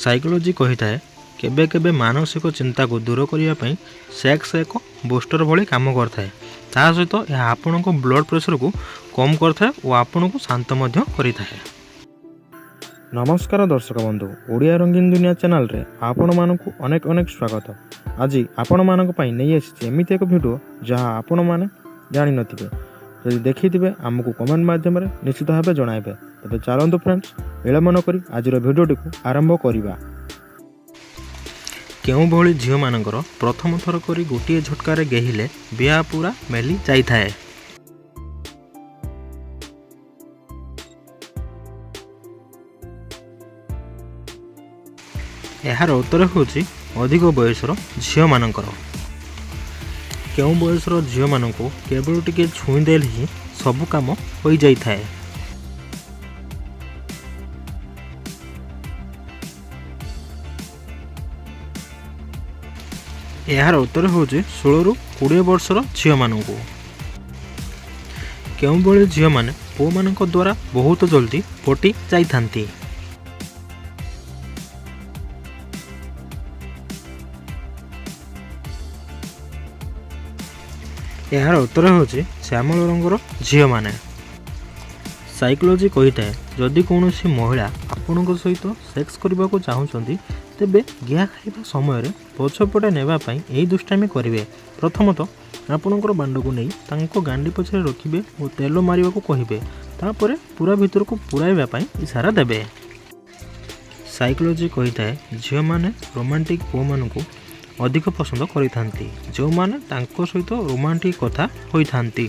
Psychology କହିଥାଏ, କେବେ କେବେ ମାନସିକ ଚିନ୍ତାକୁ ଦୂର କରିବା ପାଇଁ ସେକ୍ସ ଏକ ବୁଷ୍ଟର ଭଳି କାମ କରିଥାଏ। ତା ସହିତ ଏହା ଆପଣଙ୍କ ବ୍ଲଡ଼ ପ୍ରେସରକୁ କମ୍ କରିଥାଏ ଓ ଆପଣଙ୍କୁ ଶାନ୍ତ ମଧ୍ୟ କରିଥାଏ। ନମସ୍କାର ଦର୍ଶକ ବନ୍ଧୁ, ଓଡ଼ିଆ ରଙ୍ଗୀନ ଦୁନିଆ ଚ୍ୟାନେଲରେ ଆପଣମାନଙ୍କୁ ଅନେକ ଅନେକ ସ୍ୱାଗତ। ଆଜି ଆପଣମାନଙ୍କ ପାଇଁ ନେଇ ଆସିଛି ଏମିତି ଏକ ଭିଡ଼ିଓ, ଯାହା ଆପଣମାନେ ଜାଣିନଥିବେ। ଯଦି ଦେଖିଥିବେ, ଆମକୁ କମେଣ୍ଟ ମାଧ୍ୟମରେ ନିଶ୍ଚିତ ଭାବେ ଜଣାଇବେ। ତେବେ ଚାଲନ୍ତୁ ଫ୍ରେଣ୍ଡସ୍, ବିଳମ୍ବ ନକରି ଆଜିର ଭିଡ଼ିଓଟିକୁ ଆରମ୍ଭ କରିବା। କେଉଁଭଳି ଝିଅମାନଙ୍କର ପ୍ରଥମ ଥର କରି ଗୋଟିଏ ଝଟକାରେ ଗେହିଲେ ବିହା ପୁରା ମେଲି ଯାଇଥାଏ? ଏହାର ଉତ୍ତର ହେଉଛି ଅଧିକ ବୟସର ଝିଅମାନଙ୍କର। କେଉଁ ବୟସର ଝିଅମାନଙ୍କୁ କେବଳ ଟିକେ ଛୁଇଁ ଦେଲେ ହିଁ ସବୁ କାମ ହୋଇଯାଇଥାଏ? ଏହାର ଉତ୍ତର ହେଉଛି 16ରୁ 20 ବର୍ଷର ଝିଅମାନଙ୍କୁ। କେଉଁଭଳି ଝିଅମାନେ ପୁଅମାନଙ୍କ ଦ୍ୱାରା ବହୁତ ଜଲ୍ଦି ପଟି ଯାଇଥାନ୍ତି? ଏହାର ଉତ୍ତର ହେଉଛି ଶ୍ୟାମଳ ରଙ୍ଗର ଝିଅମାନେ। ସାଇକୋଲୋଜି କହିଥାଏ, ଯଦି କୌଣସି ମହିଳା ଆପଣଙ୍କ ସହିତ ସେକ୍ସ କରିବାକୁ ଚାହୁଁଛନ୍ତି, ତେବେ ଗିହା ଖାଇବା ସମୟରେ ପଛପଟେ ନେବା ପାଇଁ ଏହି ଦୁଷ୍ଟାମି କରିବେ। ପ୍ରଥମତଃ ଆପଣଙ୍କର ବାଣ୍ଡକୁ ନେଇ ତାଙ୍କ ଗାଣ୍ଡି ପଛରେ ରଖିବେ ଓ ତେଲ ମାରିବାକୁ କହିବେ। ତାପରେ ପୁରା ଭିତରକୁ ପୁରାଇବା ପାଇଁ ଇଶାରା ଦେବେ। ସାଇକୋଲୋଜି କହିଥାଏ, ଝିଅମାନେ ରୋମାଣ୍ଟିକ୍ ପୁଅମାନଙ୍କୁ ଅଧିକ ପସନ୍ଦ କରିଥାନ୍ତି, ଯେଉଁମାନେ ତାଙ୍କ ସହିତ ରୋମାଣ୍ଟିକ୍ କଥା ହୋଇଥାନ୍ତି।